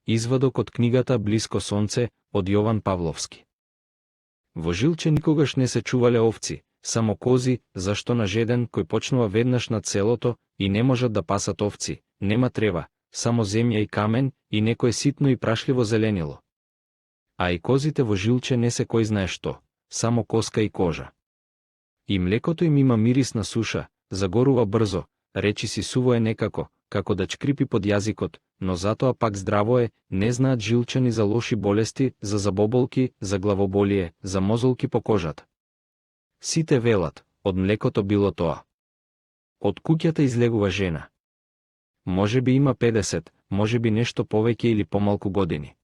Извадок од книгата Блиско сонце од Јован Павловски. Во Жилче никогаш не се чувале овци, само кози, зашто на жеден кој почнува веднаш над селото и не можат да пасат овци, нема трева, само земја и камен и некое ситно и прашливо зеленило. А и козите во Жилче не се кој знае што, само коска и кожа. И млекото им има мирис на суша, загорува брзо, речи си суво е некако, како да чкрипи под јазикот, но затоа пак здраво е, не знаат Жилчани за лоши болести, за забоболки, за главоболие, за мозолки по кожата. Сите велат, од млекото било тоа. Од куќата излегува жена. Може би има 50, може би нешто повеќе или помалку години.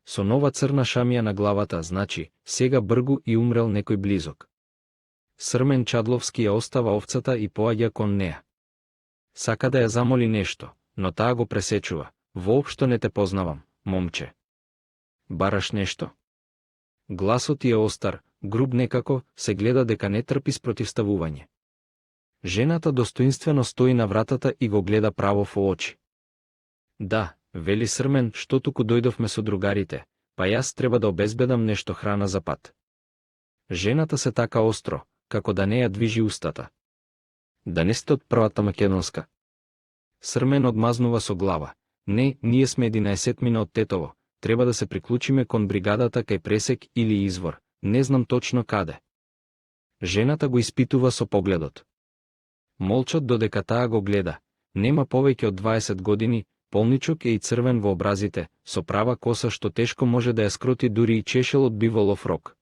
Со нова црна шамија на главата, значи, сега бргу и умрел некој близок. Срмен Чадловски ја остава овцата и поаѓа кон неа. Сака да ја замоли нешто, но таа го пресечува. Воопшто не те познавам, момче. Бараш нешто? Гласот ти е остар, груб некако, се гледа дека не трпи спротивставување. Жената достоинствено стои на вратата и го гледа право во очи. Да, вели Срмен, што туку дојдовме со другарите, па јас треба да обезбедам нешто храна за пат. Жената се така остро, како да не ја движи устата. Да не сте од првата македонска? Срмен одмазнува со глава. Не, ние сме 11 мина од Тетово, треба да се приклучиме кон бригадата кај Пресек или Извор, не знам точно каде. Жената го испитува со погледот. Молчат додека таа го гледа. Нема повеќе од 20 години, полничок е и црвен во образите, со права коса што тешко може да ја скроти дури и чешел од биволов рок.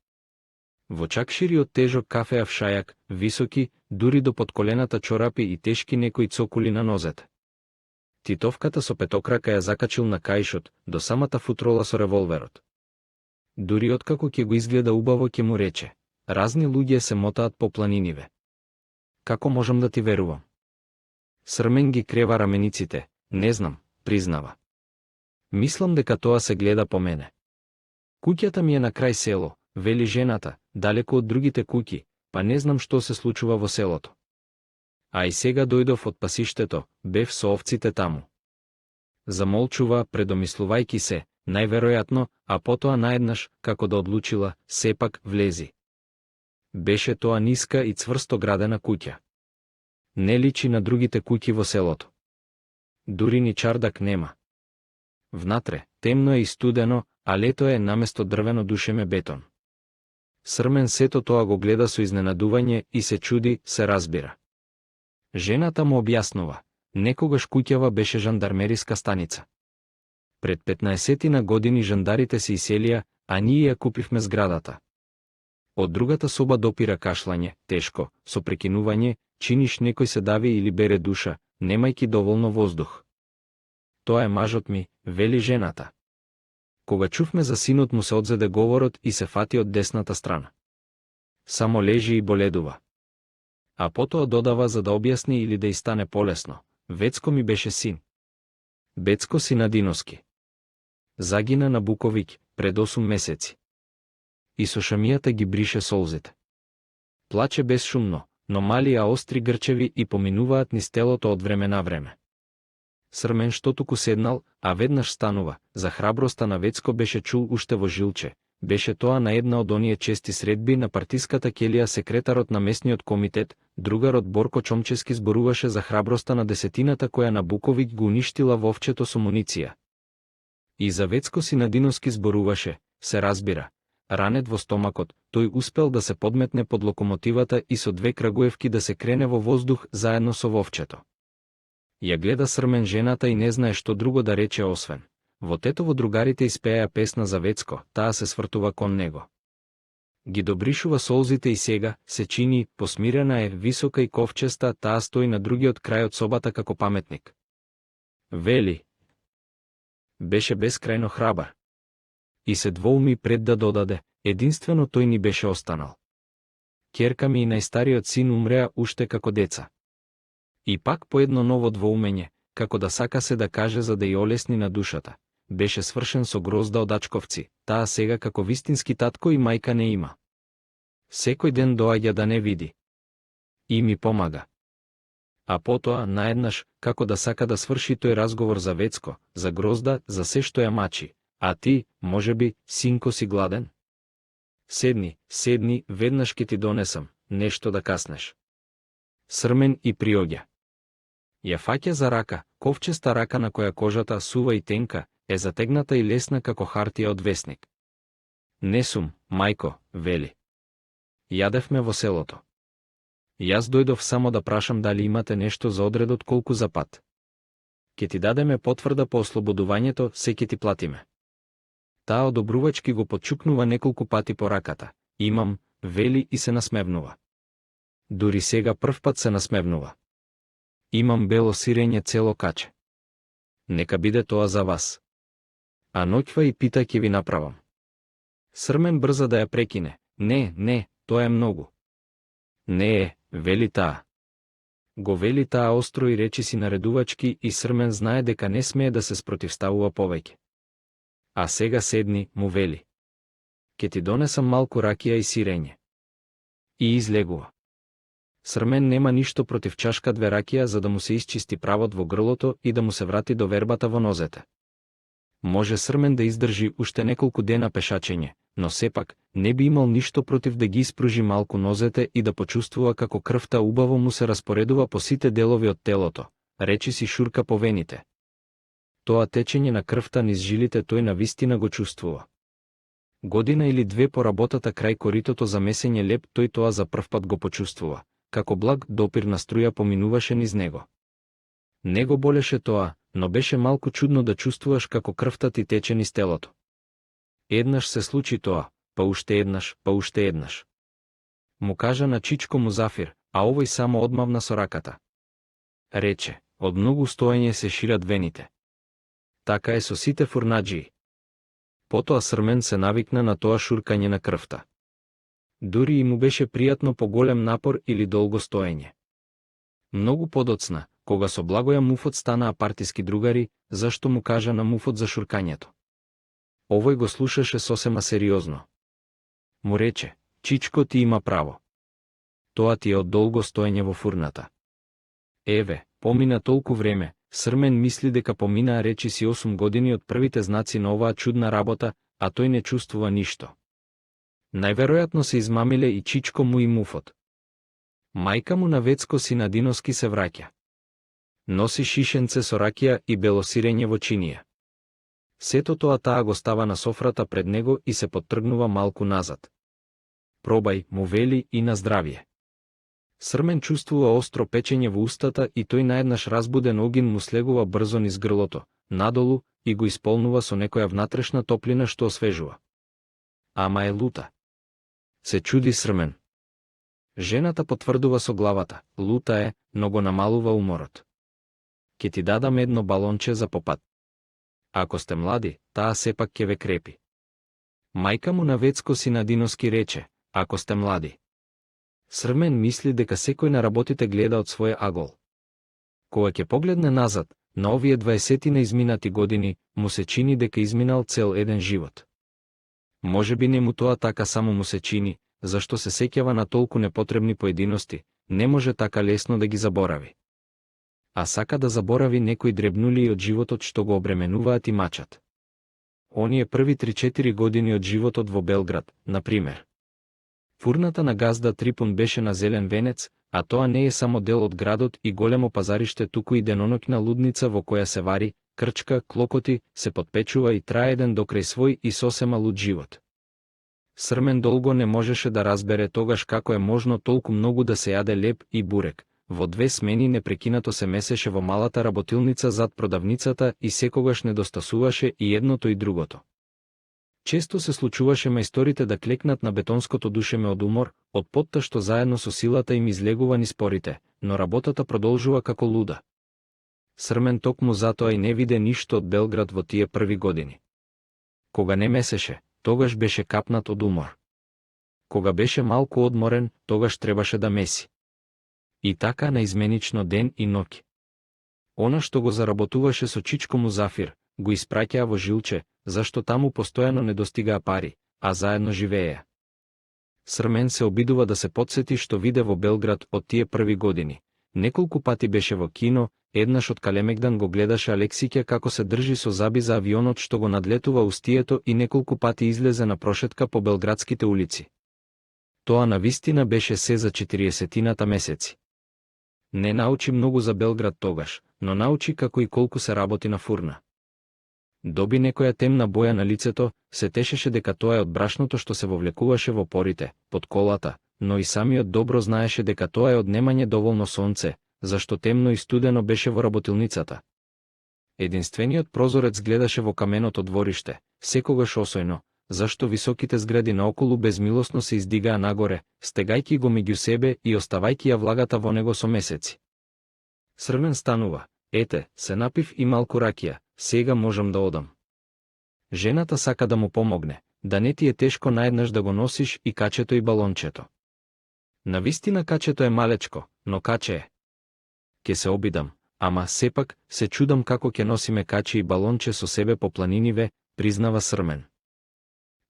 Во чакшири од тежок кафеав шајак, високи, дури до подколената чорапи и тешки некои цокули на нозете. Титовката со петокрака ја закачил на каишот, до самата футрола со револверот. Дури откако ќе го изгледа убаво ќе му рече: разни луѓе се мотаат по планиниве. Како можам да ти верувам? Срмен ги крева рамениците, не знам, признава. Мислам дека тоа се гледа по мене. Куќата ми е на крај село, вели жената, далеку од другите куќи, па не знам што се случува во селото. А и сега дојдов од пасиштето, бев со овците таму. Замолчува, предомислувајки се, најверојатно, а потоа наеднаш, како да одлучила, сепак влези. Беше тоа ниска и цврсто градена куќа. Не личи на другите куќи во селото. Дури ни чардак нема. Внатре, темно е и студено, а лето е наместо дрвено душеме бетон. Срмен сето тоа го гледа со изненадување и се чуди, се разбира. Жената му објаснува, некогаш куќава беше жандармериска станица. Пред 15 години жандарите се иселија, а ние ја купивме зградата. Од другата соба допира кашлање, тешко, со прекинување, чиниш некој се дави или бере душа, немајки доволно воздух. Тоа е мажот ми, вели жената. Кога чувме за синот му се одзеде говорот и се фати од десната страна. Само лежи и боледува. А потоа додава за да објасни или да и стане полесно. Вецко ми беше син. Бецко Синадиновски. Загина на Буковиќ пред 8 месеци. И со шамијата ги брише солзите. Плаче безшумно, но мали а остри грчеви и поминуваат низ телото од време на време. Срмен што туку седнал, а веднаш станува, за храброста на Вецко беше чул уште во Жилче. Беше тоа на една од оние чести средби на партиската келија секретарот на местниот комитет, другарот Борко Чомчески зборуваше за храброста на десетината која на Буковиќ го уништила вовчето со муниција. И за Вецко Синадиновски зборуваше, се разбира. Ранет во стомакот, тој успел да се подметне под локомотивата и со 2 крагуевки да се крене во воздух заедно со вовчето. Ја гледа Срмен жената и не знае што друго да рече освен: во Тетово другарите испеја песна за Вецко, таа се свртува кон него. Ги добришува солзите и сега, се чини, посмирена е, висока и ковчеста, таа стои на другиот крај од собата како паметник. Вели: беше бескрајно храбар. И се двоуми пред да додаде, единствено тој ни беше останал. Ќерка ми и најстариот син умреа уште како деца. И пак по едно ново двоумење, како да сака се да каже за да ја олесни на душата. Беше свршен со грозда од ачковци, таа сега како вистински татко и мајка не има. Секој ден доаѓа да не види. И ми помага. А потоа, наеднаш, како да сака да сврши тој разговор за Вецко, за Грозда, за се што ја мачи. А ти, можеби, синко си гладен? Седни, седни, веднаш ке ти донесам, нешто да каснеш. Срмен и приоѓа. Ја фаќа за рака, ковчеста рака на која кожата, сува и тенка, е затегната и лесна како хартија од весник. Не сум, мајко, вели. Јадевме во селото. Јас дојдов само да прашам дали имате нешто за одредот колку за пат. Ке ти дадеме потврда по ослободувањето, се ке ти платиме. Таа одобрувачки го подчукнува неколку пати по раката. Имам, вели и се насмевнува. Дури сега првпат се насмевнува. Имам бело сирење цело каче. Нека биде тоа за вас. А ноќва и пита ќе ви направам. Срмен брза да ја прекине. Не, тоа е многу. Не е, вели таа. Го вели таа остро и речиси наредувачки и Срмен знае дека не смее да се спротивставува повеќе. А сега седни, му вели. Ке ти донесам малку ракија и сирење. И излегува. Срмен нема ништо против чашка две ракија за да му се исчисти правот во грлото и да му се врати до вербата во нозете. Може Срмен да издржи уште неколку дена пешачење, но сепак не би имал ништо против да ги испружи малку нозете и да почувствува како крвта убаво му се распоредува по сите делови од телото, речи си шурка по вените. Тоа течење на крвта низ жилите тој навистина го чувствува. Година или две по работата крај коритото за месење леп тој тоа за првпат го почувствува, како благ допир на струја поминуваше низ него. Не го болеше тоа, но беше малку чудно да чувствуваш како крвта ти тече низ телото. Еднаш се случи тоа, па уште еднаш. Му кажа на Чичко Музафир, а овој само одмавна со раката. Рече, од многу стоење се шират вените. Така е со сите фурнаџии. Потоа Срмен се навикна на тоа шуркање на крвта. Дури и му беше пријатно поголем напор или долго стоење. Многу подоцна, кога со Благоја Муфот станаа партиски другари, зашто му кажа на Муфот за шуркањето. Овој го слушаше сосема сериозно. Му рече, Чичко ти има право. Тоа ти е од долго стоење во фурната. Еве, помина толку време, Срмен мисли дека поминаа речиси 8 години од првите знаци на оваа чудна работа, а тој не чувствува ништо. Најверојатно се измамиле и Чичко му и Муфот. Мајка му на Вецко Синадиновски се враќа. Носи шишенце со ракија и белосирење во чинија. Сето тоа таа го става на софрата пред него и се поттргнува малку назад. Пробај, му вели, и на здравје. Срмен чувствува остро печење во устата и тој наеднаш разбуден огин му слегува брзо низ грлото, надолу, и го исполнува со некоја внатрешна топлина што освежува. Ама е лута. Се чуди Срмен. Жената потврдува со главата, лута е, но го намалува уморот. Ке ти дадам едно балонче за попат. Ако сте млади, таа сепак ќе ве крепи. Мајка му на Вецко Синадиновски рече, ако сте млади. Срмен мисли дека секој на работите гледа од свој агол. Кога ќе погледне назад, на овие 20 на изминати години, му се чини дека изминал цел еден живот. Можеби не му тоа така само му се чини, зашто се сеќава на толку непотребни поединости, не може така лесно да ги заборави. А сака да заборави некои дребнулии од животот што го обременуваат и мачат. Оние први 3-4 години од животот во Белград, например. Фурната на газда Трипун беше на Зелен венец, а тоа не е само дел од градот и големо пазариште, туку и деноноќна лудница во која се вари, крчка, клокоти, се подпечува и трае еден докрај свој и сосема луд живот. Срмен долго не можеше да разбере тогаш како е можно толку многу да се јаде леп и бурек. Во 2 смени непрекинато се месеше во малата работилница зад продавницата и секогаш недостасуваше и едното и другото. Често се случуваше мајсторите да клекнат на бетонското душеме од умор, од потта што заедно со силата им излегува низ порите, но работата продолжува како луда. Срмен токму затоа и не виде ништо од Белград во тие први години. Кога не месеше, тогаш беше капнат од умор. Кога беше малку одморен, тогаш требаше да меси. И така наизменично ден и ноќ. Она што го заработуваше со Чичко Музафир, го испраќаа во жилче, зашто таму постојано недостигаа пари, а заедно живееа. Срмен се обидува да се потсети што виде во Белград од тие први години. Неколку пати беше во кино, еднаш од Калемегдан го гледаше Алексиќа како се држи со заби за авионот што го надлетува устието и неколку пати излезе на прошетка по белградските улици. Тоа навистина беше се за 40-тината месеци. Не научи многу за Белград тогаш, но научи како и колку се работи на фурна. Доби некоја темна боја на лицето, се тешеше дека тоа е од брашното што се вовлекуваше во порите, под колата, но и самиот добро знаеше дека тоа е од немање доволно сонце, зашто темно и студено беше во работилницата. Единствениот прозорец гледаше во каменото двориште, секогаш осојно, зашто високите згради наоколу безмилосно се издигаа нагоре, стегајќи го меѓу себе и оставајќи ја влагата во него со месеци. Срмен станува, ете, се напив и малку ракија, сега можам да одам. Жената сака да му помогне, да не ти е тешко наеднаш да го носиш и качето и балончето. Навистина качето е малечко, но каче е. Ке се обидам, ама сепак се чудам како ќе носиме каче и балонче со себе по планиниве, признава Срмен.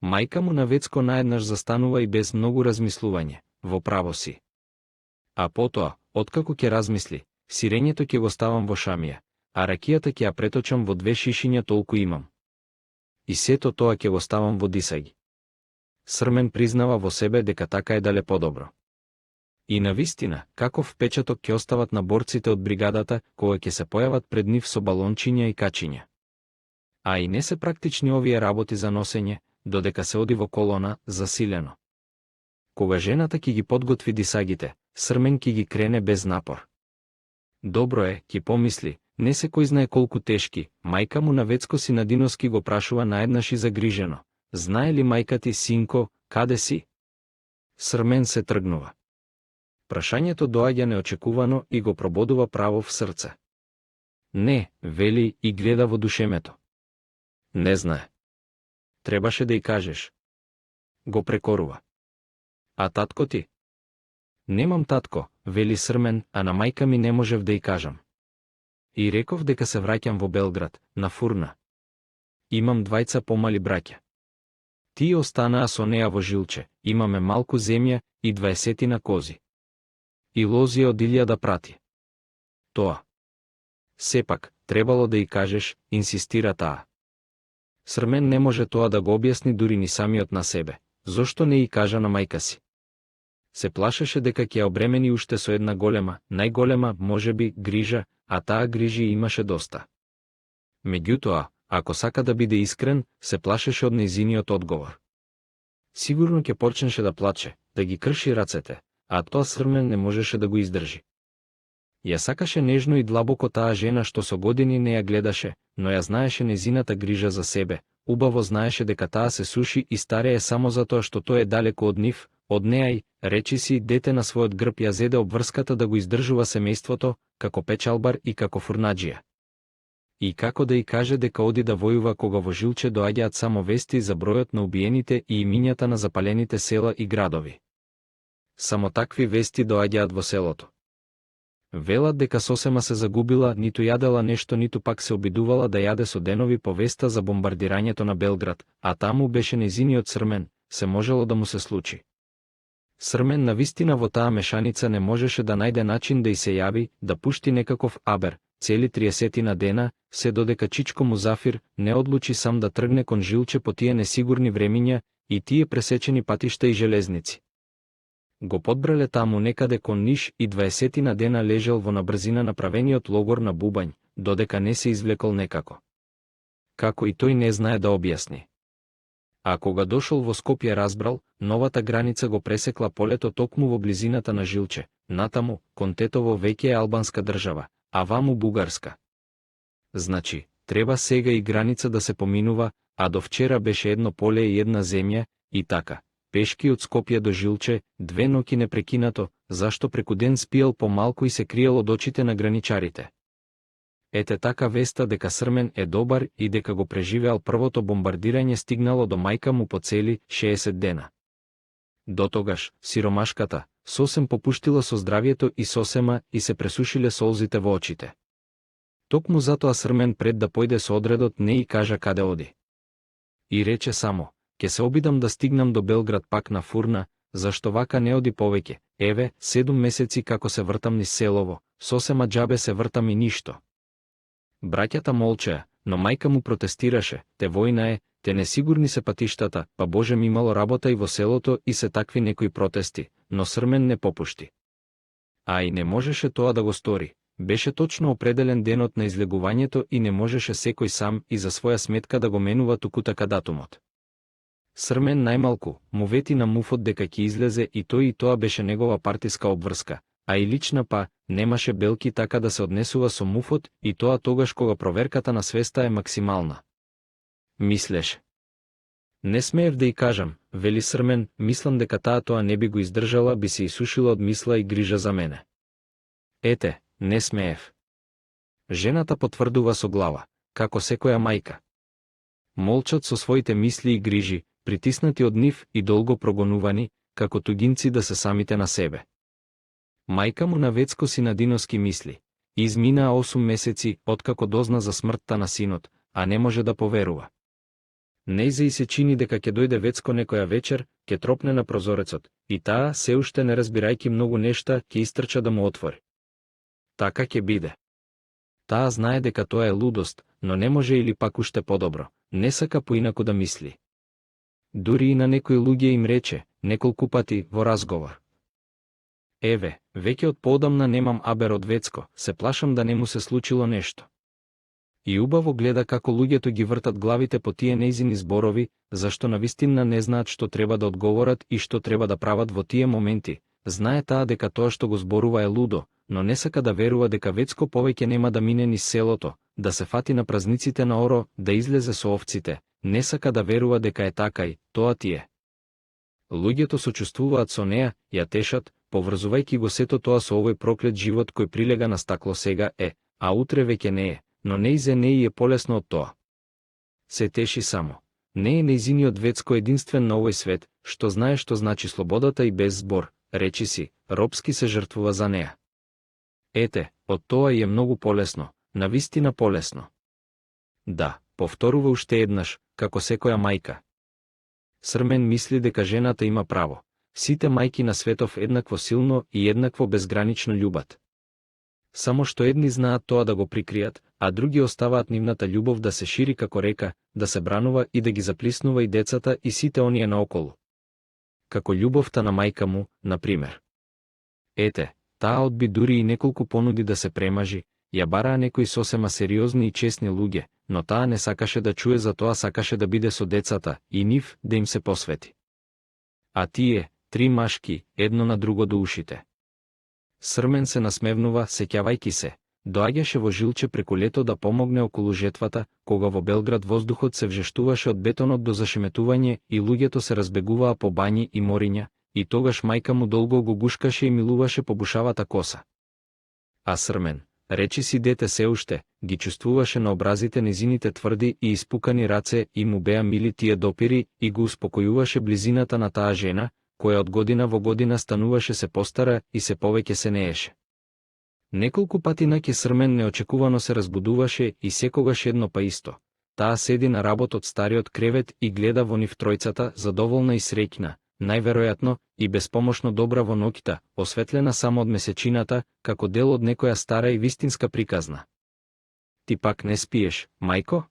Мајка му на Вецко наеднаш застанува и без многу размислување, во право си. А потоа, откако ќе размисли, сирењето ќе го ставам во шамија, а ракијата ќе ја преточам во 2 шишиња толку имам. И сето тоа ќе го ставам во дисаги. Срмен признава во себе дека така е дале подобро. И навистина, каков впечаток ќе остават на борците од бригадата, кога ќе се појават пред нив со балончиња и качиња. А и не се практични овие работи за носење, додека се оди во колона, засилено. Кога жената ќе ги подготви дисагите, Срмен ќе ги крене без напор. Добро е, ќе помисли, не се кој знае колку тешки, мајка му на Вецко Синадиновски го прашува наеднаш и загрижено. Знае ли мајка ти, синко, каде си? Срмен се тргнува. Прашањето доаѓа неочекувано и го прободува право в срце. Не, вели и гледа во душемето. Не знае. Требаше да й кажеш. Го прекорува. А татко ти? Немам татко, вели Срмен, а на мајка ми не можев да й кажам. И реков дека се враќам во Белград, на фурна. Имам 2 помали браќа. Тие останаа со неа во Жилче, имаме малку земја и 20 кози. И лозија од Илија да прати. Тоа. Сепак, требало да й кажеш, инсистира таа. Срмен не може тоа да го објасни дури ни самиот на себе, зошто не й кажа на мајка си. Се плашеше дека ќе ја обремени уште со една голема, најголема, можеби, грижа, а таа грижи имаше доста. Меѓутоа, ако сака да биде искрен, се плашеше од нејзиниот одговор. Сигурно ќе почнеше да плаче, да ги крши рацете, а тоа Срмен не можеше да го издржи. Ја сакаше нежно и длабоко таа жена што со години не ја гледаше, но ја знаеше нејзината грижа за себе, убаво знаеше дека таа се суши и старее само затоа што тој е далеку од нив, од неа и, речи си, дете на својот грб ја зеде обврската да го издржува семејството, како печалбар и како фурнаџија. И како да й каже дека оди да војува кога во Жилче доаѓаат само вести за бројот на убиените и имињата на запалените села и градови. Само такви вести доаѓаат во селото. Велат дека сосема се загубила, ниту јадела нешто, ниту пак се обидувала да јаде со денови по веста за бомбардирањето на Белград, а таму беше нејзиниот Срмен, се можело да му се случи. Срмен навистина во таа мешаница не можеше да најде начин да й се јави, да пушти некаков абер, цели 30 дена, се додека Чичко Музафир не одлучи сам да тргне кон Жилче по тие несигурни времиња и тие пресечени патишта и железници. Го подбрале таму некаде кон Ниш и 20 дена лежел во набрзина направениот логор на Бубањ, додека не се извлекол некако. Како и тој не знае да објасни. А кога дошол во Скопје разбрал, новата граница го пресекла полето токму во близината на Жилче, натаму, кон Тетово веќе е албанска држава, а ваму бугарска. Значи, треба сега и граница да се поминува, а до вчера беше едно поле и една земја, и така. Пешки од Скопје до Жилче, 2 ноки непрекинато, зашто преку ден спиел помалку и се криел од очите на граничарите. Ете така веста дека Срмен е добар и дека го преживеал првото бомбардирање стигнало до мајка му по цели 60 дена. Дотогаш, сиромашката, сосем попуштила со здравието и сосема и се пресушиле солзите во очите. Токму затоа Срмен пред да појде со одредот не и кажа каде оди. И рече само, ќе се обидам да стигнам до Белград пак на фурна, зашто вака не оди повеќе, еве, 7 месеци како се вртам низ селово, сосема џабе се вртам и ништо. Браќата молчеа, но мајка му протестираше, те војна е, те несигурни се патиштата, па Божем имало работа и во селото и се такви некои протести, но Срмен не попушти. А и не можеше тоа да го стори. Беше точно определен денот на излегувањето и не можеше секој сам и за своја сметка да го менува туку така датумот. Срмен најмалку му вети на муфот дека ќе излезе и тоа беше негова партиска обврска, а и лична па, немаше белки така да се однесува со муфот и тоа тогаш кога проверката на свеста е максимална. Мислеше. Не смеев да и кажам, вели Срмен, мислам дека тоа не би го издржала, би се исушила од мисла и грижа за мене. Ете, не смеев. Жената потврдува со глава, како секоја мајка. Молчат со своите мисли и грижи, притиснати од нив и долго прогонувани, како тугинци да се самите на себе. Мајка му на Вецко Синадиновски мисли. Изминаа 8 месеци, откако дозна за смртта на синот, а не може да поверува. Нејзе и се чини дека ќе дојде Вецко некоја вечер, ќе тропне на прозорецот, и таа, се уште не разбирајќи многу нешта, ќе истрча да му отвори. Така ќе биде. Таа знае дека тоа е лудост, но не може или пак уште подобро, не сака поинаку да мисли. Дури и на некои луѓе им рече, неколку пати, во разговор. Еве, веќе од поодамна немам абер од Вецко, се плашам да не му се случило нешто. И убаво гледа како луѓето ги вртат главите по тие нејзини зборови, зашто навистина не знаат што треба да одговорат и што треба да прават во тие моменти. Знае таа дека тоа што го зборува е лудо, но не сака да верува дека Вецко повеќе нема да мине низ селото, да се фати на празниците на Оро, да излезе со овците. Не сака да верува дека е така и тоа тие. Луѓето сочувствуваат со неа, ја тешат, поврзувајќи го сето тоа со овој проклет живот кој прилега на стакло сега е, а утре веќе не е, но нејзе не е полесно од тоа. Се теши само. Не е нејзиниот Вецко единствен на овој свет, што знае што значи слободата и без збор, речи си, робски се жртвува за неа. Ете, од тоа е многу полесно, навистина полесно. Да, повторува уште еднаш, како секоја мајка. Срмен мисли дека жената има право. Сите мајки на светов еднакво силно и еднакво безгранично љубат. Само што едни знаат тоа да го прикријат, а други оставаат нивната љубов да се шири како река, да се бранува и да ги заплиснува и децата и сите оние наоколу. Како љубовта на мајка му, например. Ете, таа одби дури и неколку понуди да се премажи, ја бараа некои сосема сериозни и честни луѓе, но таа не сакаше да чуе за тоа, сакаше да биде со децата и нив да им се посвети. А тие, 3 машки, едно на друго до ушите. Срмен се насмевнува, сеќавајки се. Доаѓаше во жилче преку лето да помогне околу жетвата, кога во Белград воздухот се вжештуваше од бетонот до зашеметување и луѓето се разбегуваа по бањи и мориња, и тогаш мајка му долго го гушкаше и милуваше побушавата коса. А Срмен, речи си дете се уште, ги чувствуваше на образите незините тврди и испукани раце и му беа мили тие допири и го успокојуваше близината на таа жена, која од година во година стануваше се постара и се повеќе се нееше. Неколку пати наќе Срмен неочекувано се разбудуваше и секогаш едно па исто. Таа седи на работ од стариот кревет и гледа во нив тројцата, задоволна и среќна, најверојатно и беспомошно добра во ноќта, осветлена само од месечината, како дел од некоја стара и вистинска приказна. Ти пак не спиеш, мајко?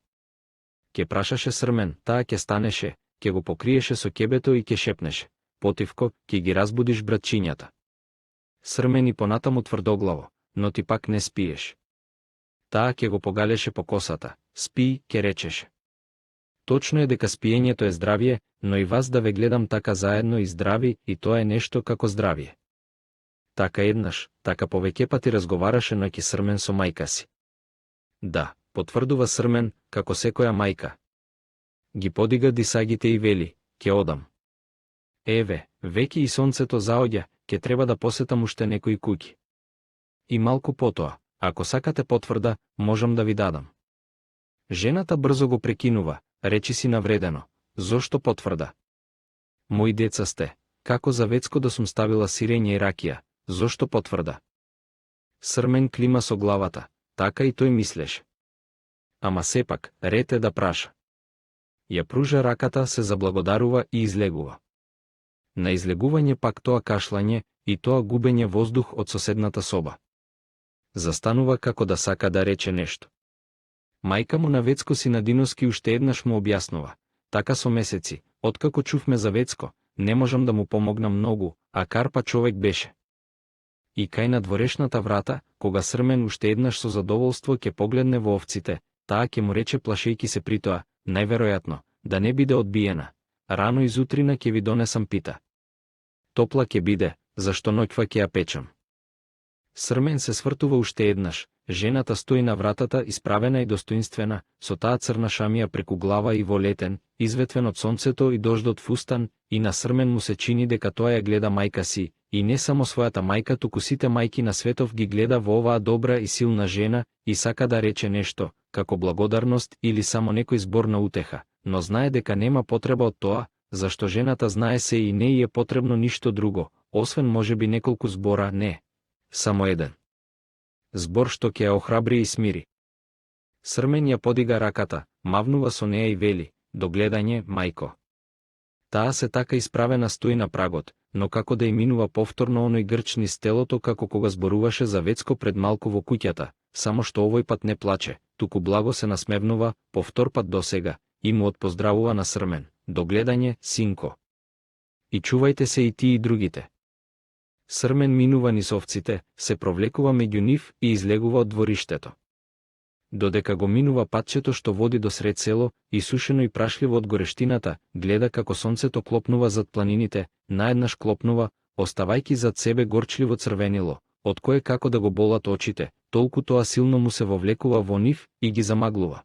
Ке прашаше Срмен, таа ке станеше, ке го покриеше со кебето и ке шепнеше. Потивко, ке ги разбудиш братчињата. Срмен и понатаму тврдоглаво, но ти пак не спиеш. Таа ке го погалеше по косата, спи, ке речеше. Точно е дека спиењето е здравие, но и вас да ве гледам така заедно и здрави, и тоа е нешто како здравие. Така еднаш, така повеќе пати разговараше ноќе Срмен со мајка си. Да, потврдува Срмен, како секоја мајка. Ги подига дисагите и вели, ке одам. Еве, веќе и сонцето заоѓа, ке треба да посетам уште некои куќи. И малку потоа, ако сакате потврда, можам да ви дадам. Жената брзо го прекинува, речи си навредено, зошто потврда? Мои деца сте, како за Вецко да сум ставила сирење и ракија, зошто потврда? Срмен клима со главата, така и тој мислеше. Ама сепак, ред е да праша. Ја пружа раката, се заблагодарува и излегува. На излегување пак тоа кашлање и тоа губење воздух од соседната соба. застанува како да сака да рече нешто. Мајка му на Вецко Синадиновски уште еднаш му објаснува: така со месеци, откако чувме за Вецко, не можам да му помогнам многу, а Карпа човек беше. И кај на дворешната врата, кога Срмен уште еднаш со задоволство ќе погледне во овците, таа ќе му рече плашејки се при тоа, најверојатно, да не биде одбиена: рано изутрина ќе ви донесам пита. Топла ќе биде, зашто ноќва ќе ја печам. Срмен се свртува уште еднаш, жената стои на вратата исправена и достоинствена, со таа црна шамија преку глава и во летен, изветвен од сонцето и дождот фустан, и на Срмен му се чини дека тоа ја гледа мајка си, и не само својата мајка, туку сите мајки на светов ги гледа во оваа добра и силна жена, и сака да рече нешто, како благодарност или само некој збор на утеха, но знае дека нема потреба од тоа, зашто жената знае се и не е потребно ништо друго, освен можеби неколку збора, не. Само еден збор што ќе ја охрабри и смири. Срмен ја подига раката, мавнува со неа и вели: до гледање, мајко. Таа се така исправена стои на прагот, но како да ја минува повторно оној грч низ телото како кога зборуваше за Вецко пред малку во куќата, само што овој пат не плаче, туку благо се насмевнува, повтор пат досега, и му отпоздравува на Срмен: до гледање, синко. И чувајте се и ти и другите. Срмен минува низ овците, се провлекува меѓу нив и излегува од двориштето. Додека го минува патчето што води до сред село, исушено и прашливо од горештината, гледа како сонцето клопнува зад планините, наеднаш клопнува, оставајки зад себе горчливо црвенило, од кое како да го болат очите, толку тоа силно му се вовлекува во нив и ги замаглува.